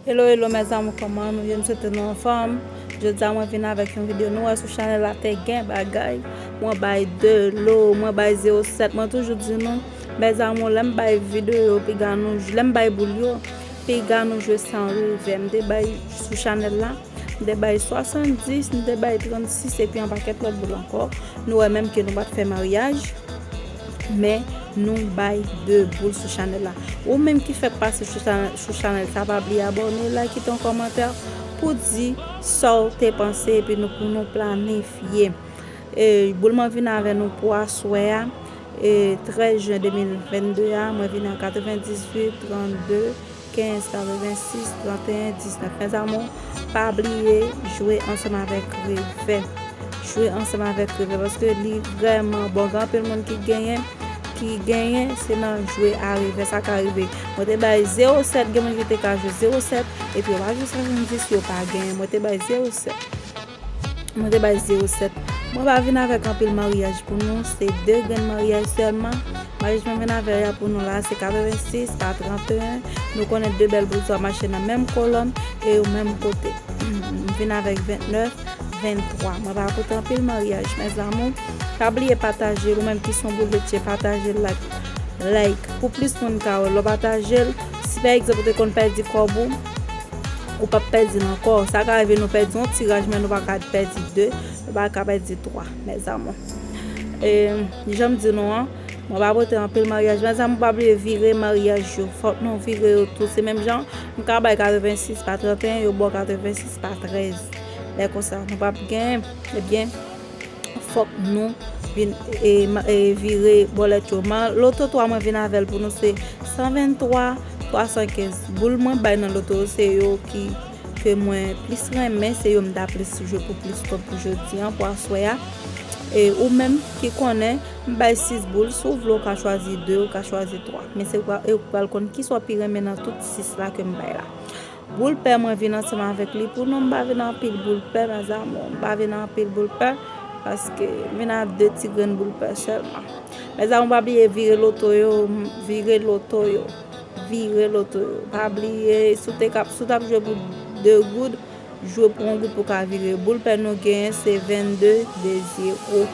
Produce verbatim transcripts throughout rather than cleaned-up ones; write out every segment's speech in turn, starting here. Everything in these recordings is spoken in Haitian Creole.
Hello, hello, mes amours, kòman nou ye? M swete nou anfòm. Jodi a, mwen vin avèk yon videyo. Nou wè sou chanèl la te gen bagay. Mwen bay de lo, mwen bay zewo sèt. Mwen toujou di nou, mes amours, lè m bay videyo, piga nou, lè m bay boul yo, piga nou jwe san revè. M te bay sou chanèl la, m te bay swasanndis, m te bay trannsis, epi yon pakèt lòt boul ankò. Nou wè menm ke nou pa t fè maryaj. Men nou bay de boul sou chanèl la. Ou menm ki fèk pase sou chanèl, sou chanèl sa, pa bliye abòne, like, kite yon kòmantè pou di sa w te panse, epi nou, pou nou planifye. E, boul mwen vin avè nou pou aswè a, e, trèz jen de mil vennde a, mwen vin a katrevendizuit, trannde, kenz, katrevensis, tranteyen, diznèf. Mes amours, pa bliye jwe ansanm avèk revè. Jwe ansanm avèk revè, paske li vrèman bon. Gen anpil moun ki genyen, ki genyen, se nan jwe a revè sa ka rive. Mwen te bay zewo sèt, gen moun ki te ka jwe zewo sèt, epi yo pa jwe swasanndis, yo pa genyen. Mwen te bay zewo sèt. Mwen te bay zewo sèt. Mwen pa vin avèk anpil maryaj pou nou, se de grenn maryaj sèlman. Maryaj mwen vin avè a pou nou la, se katrevensis pa tranteyen. Nou konnen de bèl boul sa mache nan menm kolòn e yo menm kote. M vin avèk vennèf, venntwa. Mwen pa pote anpil maryaj, mes amours. Pa bliye pataje l, ou menm ki se yon boul de tye, pataje l, like, like. Pou plis moun ka wè, lè w pataje l, si pa egzanp ou te konn pèdi kòb ou, ou p ap pèdi l ankò. Sa ka rive nou pèdi yon tiraj, men nou pa ka pèdi de, nou pa ka pèdi twa, mes amours. E, jan m di nou an, mwen pa pote anpil maryaj, mes amours, pa bliye vire maryaj yo. Fòk nou vire yo tou. Se menm jan, m ka bay katrevensis pa tranteyen, yo ba w katrevensis pa trèz. Lè konsa, nou p ap genyen, ebyen, fòk nou vin, e, ma-, e, vire bòlèt yo. Man, loto twa mwen vin avè l pou nou se san venntwa, twa san kenz. Boul mwen bay nan loto yo, se yo ki, ke mwen plis renmen, se yo m ta plis jwe pou plis kòb pou jodi an, pou aswè a. E ou menm ki konnen, m bay sis boul, si w vle w ka chwazi de, ou ka chwazi twa. Men se ou pral, e ou pral konn kisa w pi renmen nan tout sis la ke m bay la. Boul pè mwen vin ansanm avèk li pou nou, m pa vin anpil boul pè, mes amours, m pa vin anpil boul pè, paske m vin a de ti grenn boul pè sèlman. Mes amours, pa bliye vire loto yo, vire loto yo, vire loto yo. Pa bliye, si w te kap, si w t ap jwe pou de goud, jwe pou yon goud pou ka vire. Boul pè nou genyen se vennde, de zewo.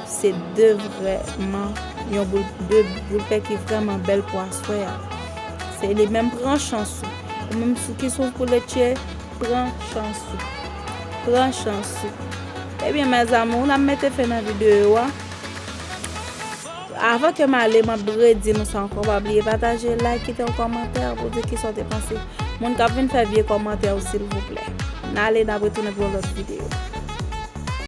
Se de vrèman yon boul, de boul pè ki vrèman bèl pou aswè a. Se li menm, pran chans ou. Ou menm sou ki sou pou letye, pran chans ou. Pran chans ou. Ebyen, mes amours, n ap mete fen nan videyo a. Avan ke m ale, m ap redi nou sa ankò. Pa bliye pataje, like, kite yon kòmantè pou di kisa w te panse. Moun k ap vin fè vye kòmantè yo, silvouplè. N ale, n ap retounen pou yon lòt videyo.